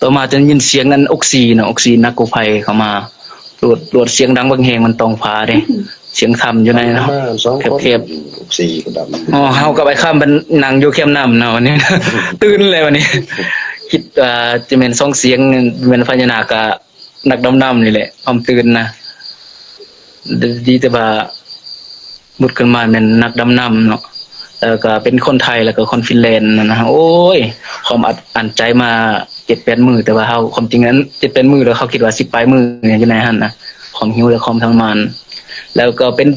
ຕໍ່ມາຈະໄດ້ຍິນສຽງອັນອົກຊີເນາະ ອົກຊີນັກກູ້ໄພເຂົ້າມາ ລວດ ລວດສຽງດັງບັກແຮງ ມັນຕ້ອງຟ້າເດ້ ສຽງຖ້ຳຢູ່ໃນເນາະ ແຄບໆ ອໍ ເຮົາກັບອ້າຍຄຳໄປນັ່ງຢູ່ແຄມນ້ຳເນາະ ວັນນີ້ ຕື່ນເລີຍວັນນີ້ ຄິດວ່າຈະແມ່ນສອງສຽງ ແມ່ນພະຍານາກກະ ນັກດຳນ້ຳນີ້ແຫຼະ ຄວາມຕື່ນນະ ດີແຕ່ວ່າບຸດຂຶ້ນມາແມ່ນນັກດຳນ້ຳເນາະ ແລ້ວກະເປັນຄົນໄທ ແລ້ວກະຄົນຟິນແລນນັ້ນນະ ໂອ້ຍ ຄວາມອັດອັ້ນໃຈມາເຈັດແປດມື້ ແຕ່ວ່າເຮົາ ຄວາມຈິງນັ້ນເຈັດແປດມື້ ແລ້ວເຮົາຄິດວ່າສິບປາຍມື້ຢູ່ໃນຫັ້ນນະ ຄວາມຫິວ ແລະ ຄວາມທໍລະມານ ແລ້ວກໍເປັນ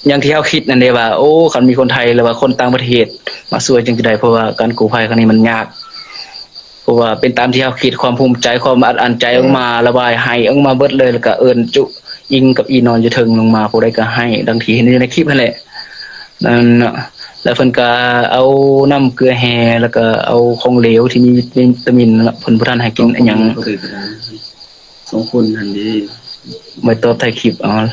ຢ່າງທີ່ເຮົາຄິດນັ້ນເດ້ວ່າ ໂອ້ ຄັນມີຄົນໄທ ຫຼືວ່າຄົນຕ່າງປະເທດມາຊ່ວຍຈັ່ງຊິໄດ້ ເພາະວ່າການກູ້ໄພຄັ້ງນີ້ມັນຍາກ ເພາະວ່າເປັນຕາມທີ່ເຮົາຄິດ ຄວາມພູມໃຈ ຄວາມອັດອັ້ນໃຈອອກມາ ລະບາຍໄຫ້ອອກມາເບິດເລີຍ ແລ້ວກະເອີ້ນຈຸອີ່ງກັບອີ່ນອນຢູ່ເທິງລົງມາ ຜູ້ໃດກະໄຫ້ ດັ່ງທີ່ເຫັນຢູ່ໃນຄລິບຫັ້ນແຫຼະ ນັ້ນເນາະ ແລ້ວເພິ່ນກະເອົານ້ຳເກືອແຮ່ ແລ້ວກະເອົາຂອງເຫຼວທີ່ມີວິຕາມິນເນາະ ເພິ່ນບໍ່ທັນໃຫ້ກິນອີ່ຫຍັງ ສອງຄົນຫັ້ນເດ້ ໄວ້ຕອບທ້າຍຄລິບເອົາ.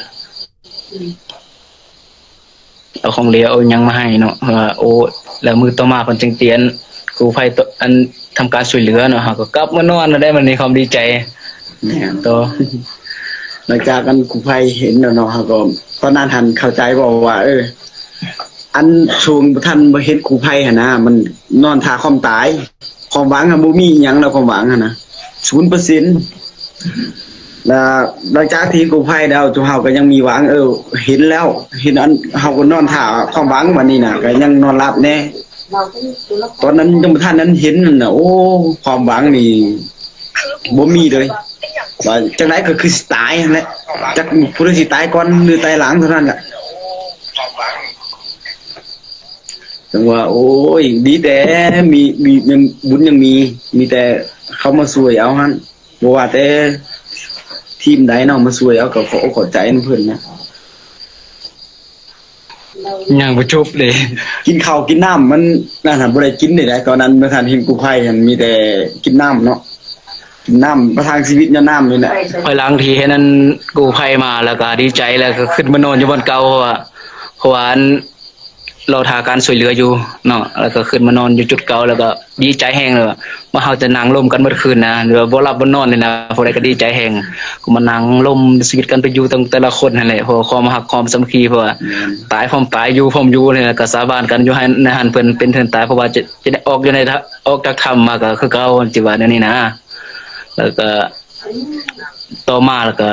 ເອົາຂອງເຫຼວເອົາຫຍັງມາໃຫ້ເນາະ ວ່າ ໂອ້ ແລ້ວມື້ຕໍ່ມາເພິ່ນຈຶ່ງເຕືອນກູ້ໄພ ອັນ ທຳການຊ່ວຍເຫຼືອເນາະ ເຮົາກໍກັບມານອນແລ້ວໄດ໋ ບັດນີ້ຄວາມດີໃຈ ແມ່ນ ຕໍ່ ຫຼັງຈາກອັນກູ້ໄພເຫັນແລ້ວເນາະ ເຮົາກໍ ຕອນນັ້ນຫັ້ນເຂົ້າໃຈບໍ່ວ່າ ເອີ ອັນຊ່ວງບໍ່ທັນບໍ່ເຫັນກູ້ໄພຫັ້ນນະ ມັນນອນຖ້າຄວາມຕາຍ ຄວາມຫວັງຫັ້ນບໍ່ມີອີ່ຫຍັງແລ້ວ ຄວາມຫວັງຫັ້ນນະ ສູນເປີເຊັນ ແລ້ວຫຼັງຈາກທີ່ກູ້ໄພແລ້ວ ເຮົາກໍຍັງມີຫວັງ ເອີ ເຫັນແລ້ວ ເຫັນອັນ ເຮົາກໍນອນຖ້າຄວາມຫວັງ ບັດນີ້ນະ ກໍຍັງນອນຫຼັບແດ່ ຕອນນັ້ນຍັງບໍ່ທັນນັ້ນເຫັນນັ້ນນະ ໂອ້ ຄວາມຫວັງນີ້ບໍ່ມີເລີຍ ວ່າຈັ່ງໃດກໍຄືຊິຕາຍຫັ້ນແຫຼະ ຈັກຜູ້ໃດຊິຕາຍກ່ອນ ຫຼື ຕາຍຫຼັງເທົ່ານັ້ນແຫຼະ ຈັ່ງວ່າ ໂອ້ຍ ດີແຕ່ມີ ມີ ຍັງ ບຸນຍັງມີ ມີແຕ່ເຂົາມາຊ່ວຍເອົາຫັ້ນ ບໍ່ວ່າແຕ່ທີມໃດເນາະ ມາຊ່ວຍເອົາ ກໍຂໍອົກຂໍໃຈນຳເພິ່ນນະ ຍັງບໍ່ຈົບເດ້ ກິນເຂົ້າກິນນ້ຳມັນນັ້ນຫັ້ນ ບໍ່ໄດ້ກິນເດ້ ຕອນນັ້ນບໍ່ທັນເຫັນກູ້ໄພຫັ້ນ ມີແຕ່ກິນນ້ຳເນາະ ກິນນ້ຳ ປະທັງຊີວິດຍ້ອນນ້ຳນີ້ແຫຼະ ພາຍຫຼັງທີ່ເຫັນອັນກູ້ໄພມາ ແລ້ວກໍດີໃຈ ແລ້ວກໍຂຶ້ນມານອນຢູ່ບ່ອນເກົ່າ ເພາະວ່າ ເພາະວ່າອັນ ລໍຖ້າການຊ່ວຍເຫຼືອຢູ່ເນາະ ແລ້ວກໍຂຶ້ນມານອນຢູ່ຈຸດເກົ່າ ແລ້ວກໍດີໃຈແຮງ ແລ້ວວ່າເຮົາຈະນັ່ງລົມກັນເບິດຄືນນະ ຫຼືວ່າບໍ່ຫຼັບບໍ່ນອນເລີຍນະ ຜູ້ໃດກໍດີໃຈແຮງ ກໍມານັ່ງລົມຊີວິດກັນໄປຢູ່ ແຕ່ລະຄົນຫັ້ນແຫຼະ ເພາະວ່າຄວາມຮັກຄວາມສາມັກຄີ ເພາະວ່າ ແມ່ນ ຕາຍພ້ອມຕາຍ ຢູ່ພ້ອມຢູ່ນີ້ແຫຼະ ກໍສາບານກັນຢູ່ໃນຫັ້ນ ເພິ່ນເປັນເຖິງຕາຍ ເພາະວ່າຈະ ຈະໄດ້ອອກຢູ່ໃນ ອອກຈາກຖ້ຳມາກໍຄືເກົ່າ ຊິວ່າແນວນີ້ນະ ແລ້ວກໍ ຕໍ່ມາແລ້ວກໍ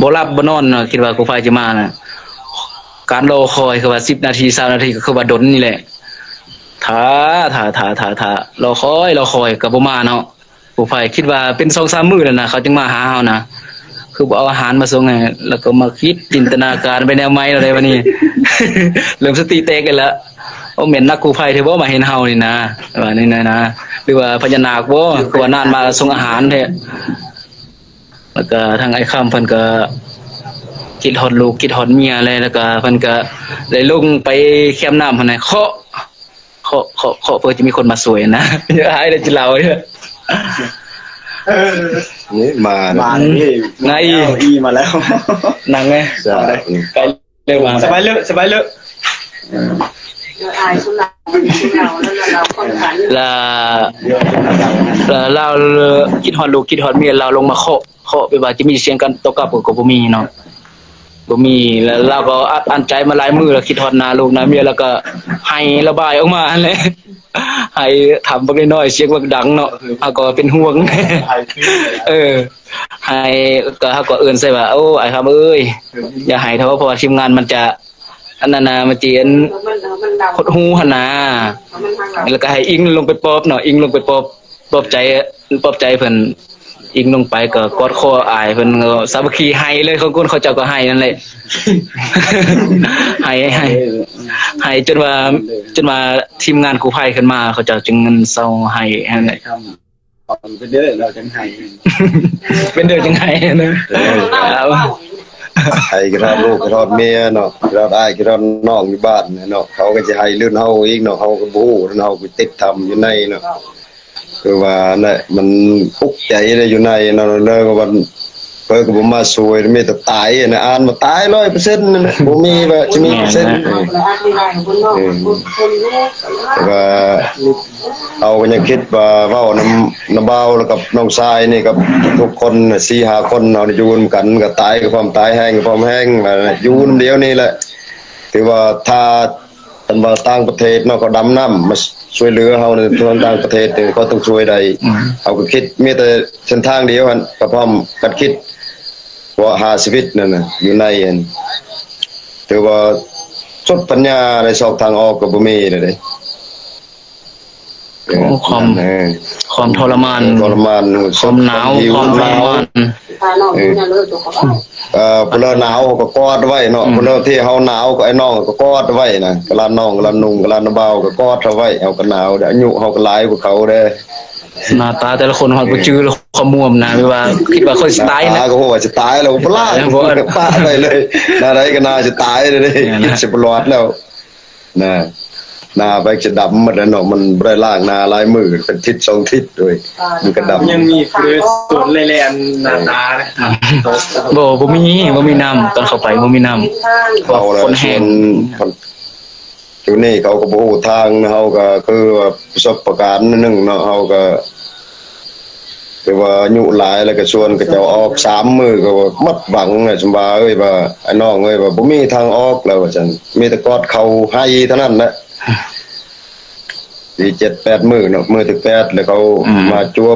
ບໍ່ຫຼັບບໍ່ນອນເນາະ ຄິດວ່າກູ້ໄພຊິມານະ ການລໍຄອຍຄືວ່າສິບນາທີ ຊາວນາທີ ກໍຄືວ່າດົນນີ້ແຫຼະ ຖ້າ ຖ້າ ລໍຄອຍ ລໍຄອຍກໍບໍ່ມາເນາະ ກູ້ໄພ ຄິດວ່າເປັນສອງສາມມື້ແລ້ວນະ ເຂົາຈຶ່ງມາຫາເຮົານະ ຄືບໍ່ເອົາອາຫານມາສົ່ງໃຫ້ ແລ້ວກໍມາຄິດຈິນຕະນາການໄປແນວໃໝ່ແລ້ວໃດ໋ ບັດນີ້ ເລີ່ມສະຕິແຕກອີກແລ້ວ ໂອ້ ແມ່ນນັກກູ້ໄພແທ້ບໍ່ ມາເຫັນເຮົານີ້ນະ ວ່ານີ້ນະ ຫຼືວ່າພະຍານາກບໍ່ ຄືວ່ານານມາສົ່ງອາຫານແທ້ ແລ້ວກໍທາງອ້າຍຄຳເພິ່ນກໍຄິດຮອດລູກ ຄິດຮອດເມຍແຫຼະ ແລ້ວກໍເພິ່ນກໍໄດ້ລົງໄປແຄມນ້ຳຫັ້ນນະ ເຄາະ ເຄາະ ເຄາະ ເຄາະ ເພື່ອຈະມີຄົນມາຊ່ວຍນະ ອາຍໄດ້ກິນເຫຼົ້າເດີ ນີ້ມາ ມາແລ້ວ ໄງ ອີ່ມາແລ້ວ ນັ່ງແດ່ ສະບາຍເລີຍ ສະບາຍເລີຍ ສະບາຍເລີຍ ລະ ລະລາວຄິດຮອດລູກຄິດຮອດເມຍ ລາວລົງມາເຄາະ ເຄາະ ແບບວ່າຈະມີສຽງການຕອບກັບກໍ ກໍບໍ່ມີເນາະ ບໍ່ມີ ລະລາວກໍອັດອັ້ນໃຈມາຫຼາຍມື້ແລ້ວ ຄິດຮອດໜ້າລູກໜ້າເມຍ ລະກະໄຫ້ລະບາຍອອກມາຫັ້ນແຫຼະ ໄຫ້ຖາມບັກນ້ອຍໆ ສຽງບັກດັງເນາະ ເຮົາກໍເປັນຫ່ວງ ເອີ ໄຫ້ ກໍເຮົາກໍເອີ້ນໃສ່ວ່າ ໂອ້ ອ້າຍຄຳເອີຍ ຢ່າໄຫ້ເຖາະ ເພາະວ່າທີມງານມັນຈະ ອັນນັ້ນນະ ມັນຈະອັນ ຫົດຫູ່ຫັ້ນນາ ແລ້ວກໍໃຫ້ອີ່ງລົງໄປປອບເນາະ ອີ່ງລົງໄປປອບ ປອບໃຈ ປອບໃຈເພິ່ນ ອີ່ງລົງໄປກໍກອດຄໍອ້າຍເພິ່ນ ກໍສາມັກຄີ ໄຫ້ເລີຍ ຂອງຄົນເຂົາເຈົ້າກໍໄຫ້ນັ້ນແຫຼະ ໄຫ້ ໄຫ້ ໄຫ້ຈົນວ່າ ຈົນວ່າທີມງານກູ້ໄພຂຶ້ນມາ ເຂົາເຈົ້າຈຶ່ງເຊົາໄຫ້ຫັ້ນແຫຼະ. ເປັນເດີລາວຈັ່ງໄຫ້ ເປັນເດີຈັ່ງໄຫ້ນະ ເອີ ເອົາ ໃຫ້ຄິດຮອດລູກ ຄິດຮອດເມຍເນາະ ຄິດຮອດອ້າຍ ຄິດຮອດນ້ອງຢູ່ບ້ານເນາະ ເຂົາກໍຊິໄຫ້ລຸ້ນເຮົາອີກເນາະ ເຮົາກໍບໍ່ຮູ້ ເຮົາໄປຕິດຖ້ຳຢູ່ໃນເນາະ ຄືວ່ານັ້ນແຫຼະ ມັນອຸກໃຈເດ້ຢູ່ໃນເນາະ ເລີຍວ່າ ພິ່ນກໍບໍ່ມາຊ່ວຍ ມີແຕ່ຕາຍນະ ອ່ານວ່າຕາຍຮ້ອຍເປີເຊັນນັ້ນນະ ບໍ່ມີວ່າຈະມີເປີເຊັນ. ເອີ ແຕ່ວ່າເຮົາກໍຍັງຄິດວ່າເວົ້ານຳ ນຳບ່າວ ແລ້ວກັບນ້ອງຊາຍນີ້ ກັບທຸກຄົນ ສີ່ຫ້າຄົນ ເຮົາຢູ່ນຳກັນ ກໍຕາຍກໍພ້ອມຕາຍ ແຫ້ງກໍພ້ອມແຫ້ງ ຢູ່ນຳດຽວນີ້ແຫຼະ. ຖືວ່າຖ້າ ຄັນວ່າຕ່າງປະເທດເນາະ ເຂົາດຳນ້ຳມາຊ່ວຍເຫຼືອເຮົາໃນສ່ວນຕ່າງປະເທດ ເຂົາຕ້ອງຊ່ວຍໄດ້. ເຮົາກໍຄິດມີແຕ່ເສັ້ນທາງດຽວຫັ້ນ ກໍພ້ອມກັນຄິດ ເພາະຫາຊີວິດນັ້ນນະ ຢູ່ໃນຫັ້ນ ຖືວ່າສຸດປັນຍາ ໄດ້ຊອກທາງອອກກໍບໍ່ມີແລ້ວເດ້. ໂອ້ ຄວາມ ເອີ ຄວາມທໍລະມານ ເອີ ທໍລະມານ ຄວາມໜາວ ຄວາມທໍລະມານ ເອີ ເອີ ຜູ້ລາວໜາວເຮົາກໍກອດໄວ້ເນາະ ຜູ້ລາວທີ່ເຮົາໜາວກໍ ໄອ້ນ້ອງກໍກອດໄວ້ນະ ກະລານ້ອງ ກະລານຸ່ງ ກະລານາບ່າວກໍກອດເຮົາໄວ້ ເຮົາກໍໜາວເດ້ ອາຍຸເຮົາກໍຫຼາຍກວ່າເຂົາເດ້. ໜ້າຕາແຕ່ລະຄົນຮອດບໍ່ຈື່ ຄວາມມ່ວນນະ ຫຼືວ່າຄິດວ່າຂ້ອຍຊິຕາຍນະ ໜ້າຕາກໍຮູ້ວ່າຊິຕາຍແລ້ວ ບໍ່ລ້າງ ປະໄວ້ເລີຍ ໜ້າໃດກໍໜ້າຊິຕາຍເລີຍເດ້ ຊິບໍ່ລອດແລ້ວ. ນະ ໜ້າໄປຈະດຳໝົດແລ້ວເນາະ ມັນບໍ່ໄດ້ລ້າງໜ້າຫຼາຍມື້ ເປັນທິດສອງທິດເວີຍ ມັນກໍດຳ. ຍັງມີຜູ້ໃດສົນແລ່ນໜ້າຕານະ? ບໍ່ ບໍ່ມີ ບໍ່ມີນ້ຳ ຕອນເຂົ້າໄປບໍ່ມີນ້ຳ ເອົາລະ ຄົນແຫ້ງ ຢູ່ນີ້ເຂົາກໍບໍ່ຮູ້ທາງ ເຮົາກໍຄືວ່າປະສົບປະການໜຶ່ງເນາະ ເຮົາກໍ ແຕ່ວ່າອາຍຸຫຼາຍແລ້ວກໍຊວນເຂົາເຈົ້າອອກສາມມື້ກໍໝົດຫວັງແລ້ວ ສຳບາເອີຍ ວ່າ ອ້າຍນ້ອງເອີຍ ວ່າບໍ່ມີທາງອອກແລ້ວວ່າຊັ້ນ ມີແຕ່ກອດເຂົ່າໄຫ້ເທົ່ານັ້ນແຫຼະ. ດີເຈັດແປດມື້ເນາະ ມື້ທີແປດແລ້ວເຂົາ ອືມ ມາຈົວ